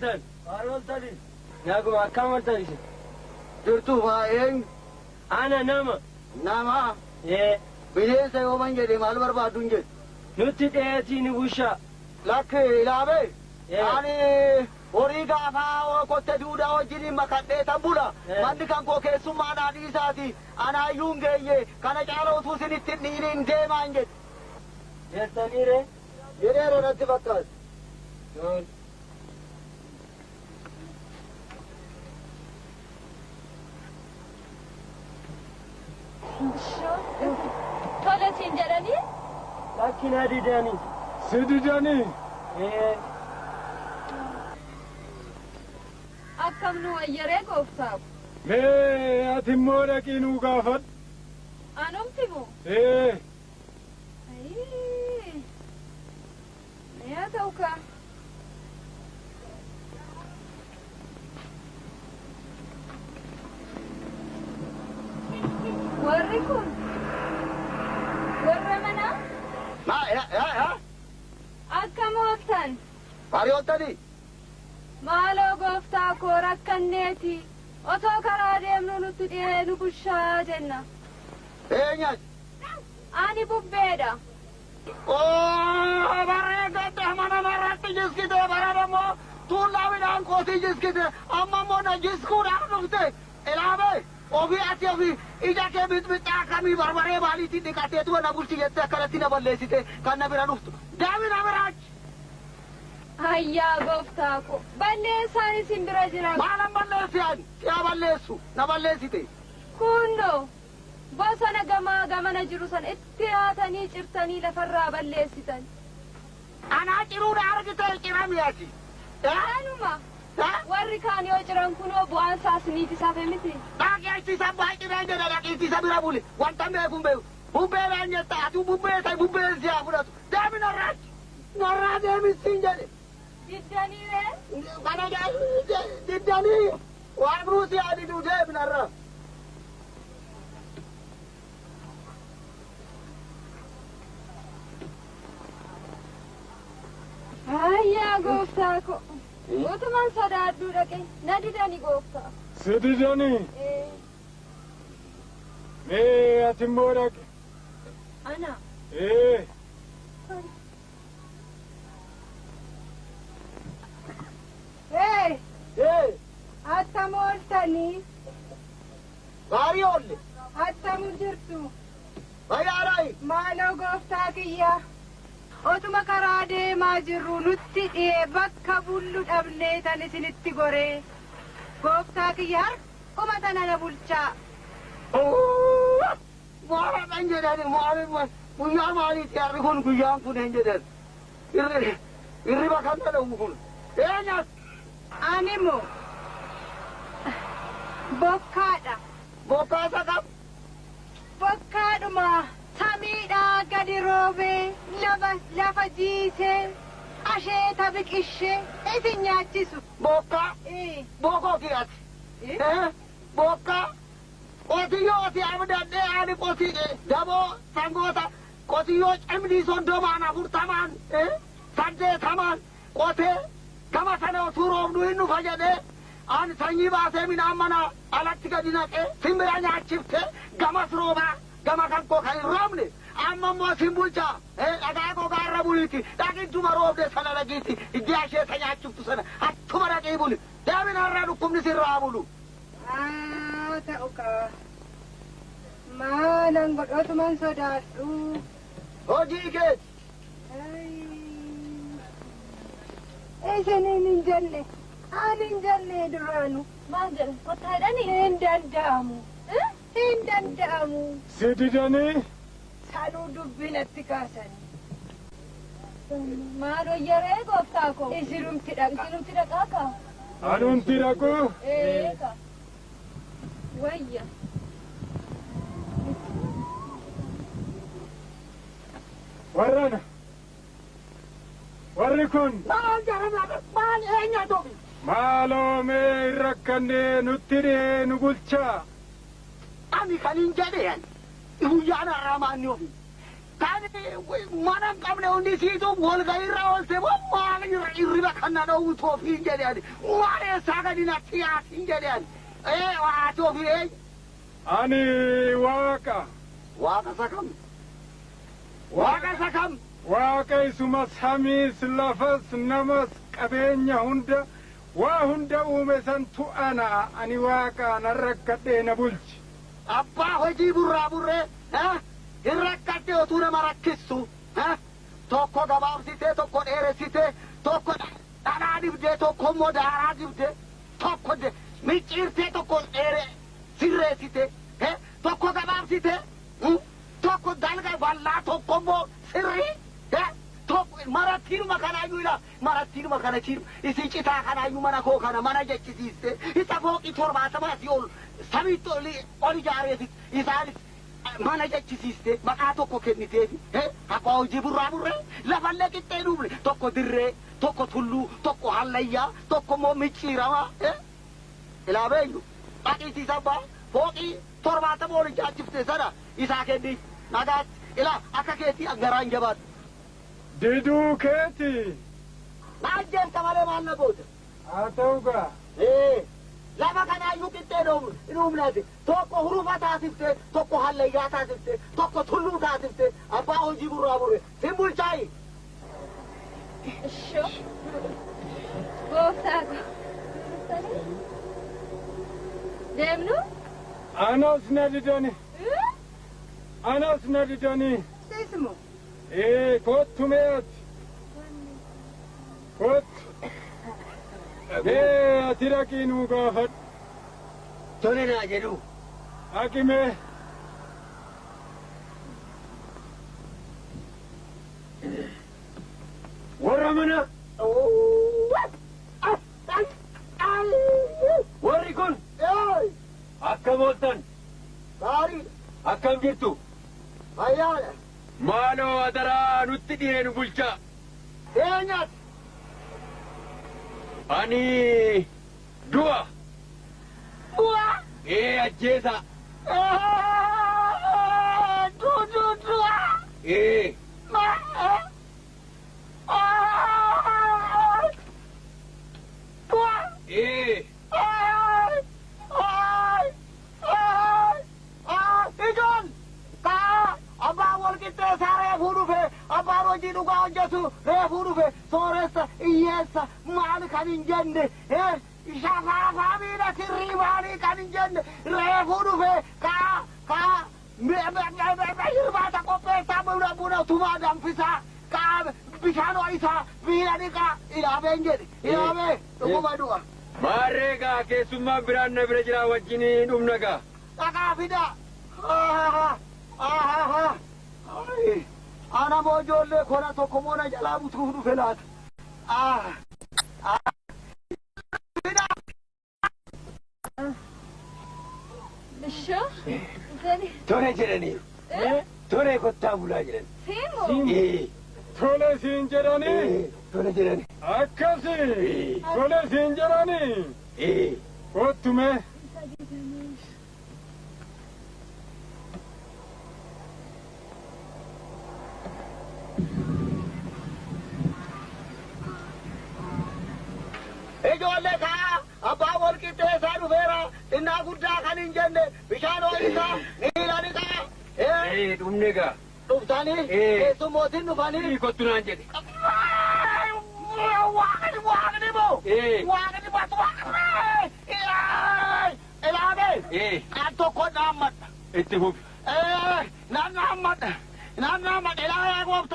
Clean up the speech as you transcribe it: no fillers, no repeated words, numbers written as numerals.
ooltan? Maal ooltani? Naguma akkam ooltan isin? Jirtuu maa eenyu? Ana nama. Nama. Ee. Bineensa yooman jedhe maal barbaaddu hin jedhu. Nutti dheetii ni bushaa. Lakki ilaabee. Ee. Ani horii gaafaa kotte duudaa wajjiniin makadhee tan bula. Manni kan koo keessummaa naa dhiisaati. Anaayyuu hin geeyye. Kana caala utuu isinitti hin dhiiniin deemaa hin jedhu. Jettanii ree? Jedheera natti fakkaata. Yoon. Tole siin jedhanii? Lakki na didanii. Si didanii? Ee. Akkam nu wayyaree gooftaa? Mee ati immoo dhaqii nuu gaafadhu. Anumti moo? Ee. Ayii. Mee haa ta'u kaa. Warri kun warra manaa? Maa yaa yaa. Akkam ooltan? Maali ooltanii? Maaloo gooftaa koo rakkanneeti. Otoo karaa deemnu nutti dhihee nu bushaa jenna. Eenyas? Ani bubbeedha. Oo barree gadda mana narratti jiskite bara immoo tuullaa midhaan kootii jiskite amma immoo na jiskuudhaaf dhufte ilaabee ofii ati ofii ija kee mixmixaa akkamii barbaree maaliitiin dhiqateetu na bulchi jettee akkanatti na balleessite kan na bira dhuftu deemi na bira achi. Ayyaa gooftaa ko balleessaan isin bira jira. Maalan balleessi ani siyaa balleessu na balleessite. Kunnoo bosona gamaa gamana jiru sana itti yaatanii cirtanii lafarraa balleessitan. Anaa ciruudha argite cirami ati. Anuma warri kaan yoo ciran kunoo bu'aan isaas niiti safe miti. Dhaqi achi isa baay'inaan jedha dhaqi isa bira buli wanta beeku hin beeku. Bubbeedhaan jetta ati bubbee ta'e bubbeen siyaa fudhatu. Deemi narraa achi. Narraa deemi siin jedhe. Diddanii ree? Kana diddanii waan biroo siyaa diduu deemi narraa. Ayyaa gooftaa ko. Utumaan sodaadhuu dhaqe na didani gooftaa. Si didanii? Ee. Mee ati immoo dhaqi. Ana. Ee. Ee. Ee. Attam ooltanii? Gaarii oolle. Attam jirtu? Fayyaadhaayi. Maaloo gooftaa kiyya. Otuma karaa deemaa jirru nutti dhiyee bakka bullu dhabnee tan isinitti goree. Gooftaa kiyya harkuma tana na bulchaa. Maal jedhani maal guyyaa maaliiti harri kun guyyaan kun hin jedhan. Hirriba kan dhadhamu kun. Eenyas? Ani moo bokkaadha. Bokkaa isa kam? Bokkaadhuma samiidhaa gadi roobee lafa jiisee asheeta biqishee isin nyaachisu. Bokkaa? Bokkoo kiyyaati. Bokkaa? Qotiyyoo ati abdadhee ani qotii daboo sangoota qotiyyoo cimdii 30 40 80 qotee gama sana utuu roobnu hin dhufa jedhee ani sanyii baasee midhaan mana alatti gadi naqee simbira nyaachiftee gamas roobaa gama kan koo kan hin roobne amma immoo sin bulchaa dhagaa gogaa irra buliiti dhaqittuma roobde sana dhagiiti iddoo asheeta nyaachiftu sana achuma dhaqii buli deemina irraa dhukkubni sirraa bulu. Haa ta'u kaa. Maalan godhu otuman sodaadhu. Hojii keeti. Isiniin hin jenne. Ani hin jenne duraanu. Maal jedhe? Kottaa jedhanii? Hin danda'amu. Hin danda'amu. Si didanii? Sanuu dubbinatti kaasanii. Maal wayyaree gooftaa koo? Isinumti dhaqa. Isinumti dhaqaa kaa? Anumti dhaqu? Ee kaa. Wayya. Warrana. Warri kun. Maal jedhama maal eenyatu ofi? Maaloo mee hin rakkannee nutti dhihee nu bulchaa. Ani kan hin jedhe ani. Guyyaan har'aa maanni ofi. Kan mana hin qabne hundi siitu walgahiirra oolte moo maal irriba kan na dhowwitu ofiin jedhe ani. Maal eessaa gadi natti yaasin jedhe ani. Ee ati ofii eenyu? Ani Waaqa. Waaqa isa kam? Waaqa isa kam? Waaqa isuma samiis lafas namas qabeenya hunda waa hunda uume santu ana. Ani Waaqa, nan rakkadhee na bulchi. Abbaa hojii burraa burree hin rakkadhe otuu nama rakkistu. Tokko gabaabsitee, tokko dheeressitee, tokko dhadhaa dibdee, tokko immoo daaraa dibdee, tokko micciirtee, tokko dheere sirreessitee, tokko gabaabsitee, tokko dalga bal'aa, tokko immoo sirrii, tokko marattiinuma kanaayyuu ilaa marattiinuma kana isin citaa kanaayyuu mana koo kana mana jechisiiste, isa fooqii 70 asii ol samiitti ol ijaareefis isaanis mana jechisiiste, maqaa tokko kenniteefi. Abbaa hojii burraa burree, lafallee qixxee dhuufne, tokko dirree, tokko tulluu, tokko hallayyaa, tokko immoo micciiramaa. Ilaa beenyu dhaqiisiisa abbaa fooqii 70 ol ijaachifte sana isaa kenni nagaatti. Ilaa akka keetii garaan jabaadhu. Diduu keeti. Na ajjeesta malee maal na goota? Haa ta'u gaa. Lafa kanaayyuu qixxee dhuumnati. Tokko hurufa taasifte, tokko hallayyaa taasifte, tokko tulluu taasifte. Abbaa hojii burraa burre sin bulchaayi. Ishoo. Gooftaa koo. Deemnu? Anas na didani. Anas na didani. Siismu. Ee, kottu mee ati. Kottu. Mee ati dhaqii nuu gaafadhu. Tole naa jedhu. Dhaqi mee. Warra mana. Warri kun akkam ooltan? Gaarii. Akkam jirtu? Fayyaadha. Maaloo adaraa nutti dhihee nu bulchaa. Eenyati? Ani du'a. Du'a? Ee, ajjeesa. Du du du'a. Ee. Du'a. Ee. Ijoon kaa abbaan wal qixxeessaa reefuu dhufe, abbaan hojii dhugaa hojjetu reefuu dhufe, sooressa hiyyeessa maali kan hin jenne, shafaafaa miila sirrii maalii kan hin jenne reefuu dhufe. Kaa kaa hirbaata qopheessaa, buna buna tumaa danfisaa, kaa bishaan ho'isaa, miila dhiqaa. Ilaameen jedhe, ilaamee dhuguma du'a. Maarree gaa, keessummaan biraan na bira jira, wajjin dhumna gaa. Dhaqaa fidaa. Ana moo ijoollee kona tokko moo na jalaa butuuf dhufe laata? Fidaa. Ishoo. Dhufanii. Tole jedhaniiru. Tole, kottaa bulaa jedhan. Siimu. Ee. Tole siin jedhanii. Tole jedhani. Akkasi. Tole siin jedhanii. Ee. Kottu mee. Ijoollee kaa abbaa wal qixxeessaa dhufeera, xinnaa guddaa kan hin jenne, bishaan ho'isaa, miila dhiqaa. Ee, dhumne gaa. Dhuftanii? Ee. Keessummootiin dhufanii. Kottu naan jedhe. Waaqni waaqni moo? Ee. Waaqni batu waaqni. Ilaamee. Ee. Kan tokko dhaammadha. Itti fufi. Nan dhaammadha. Nan dhaammadha. Ilaa gooftaa.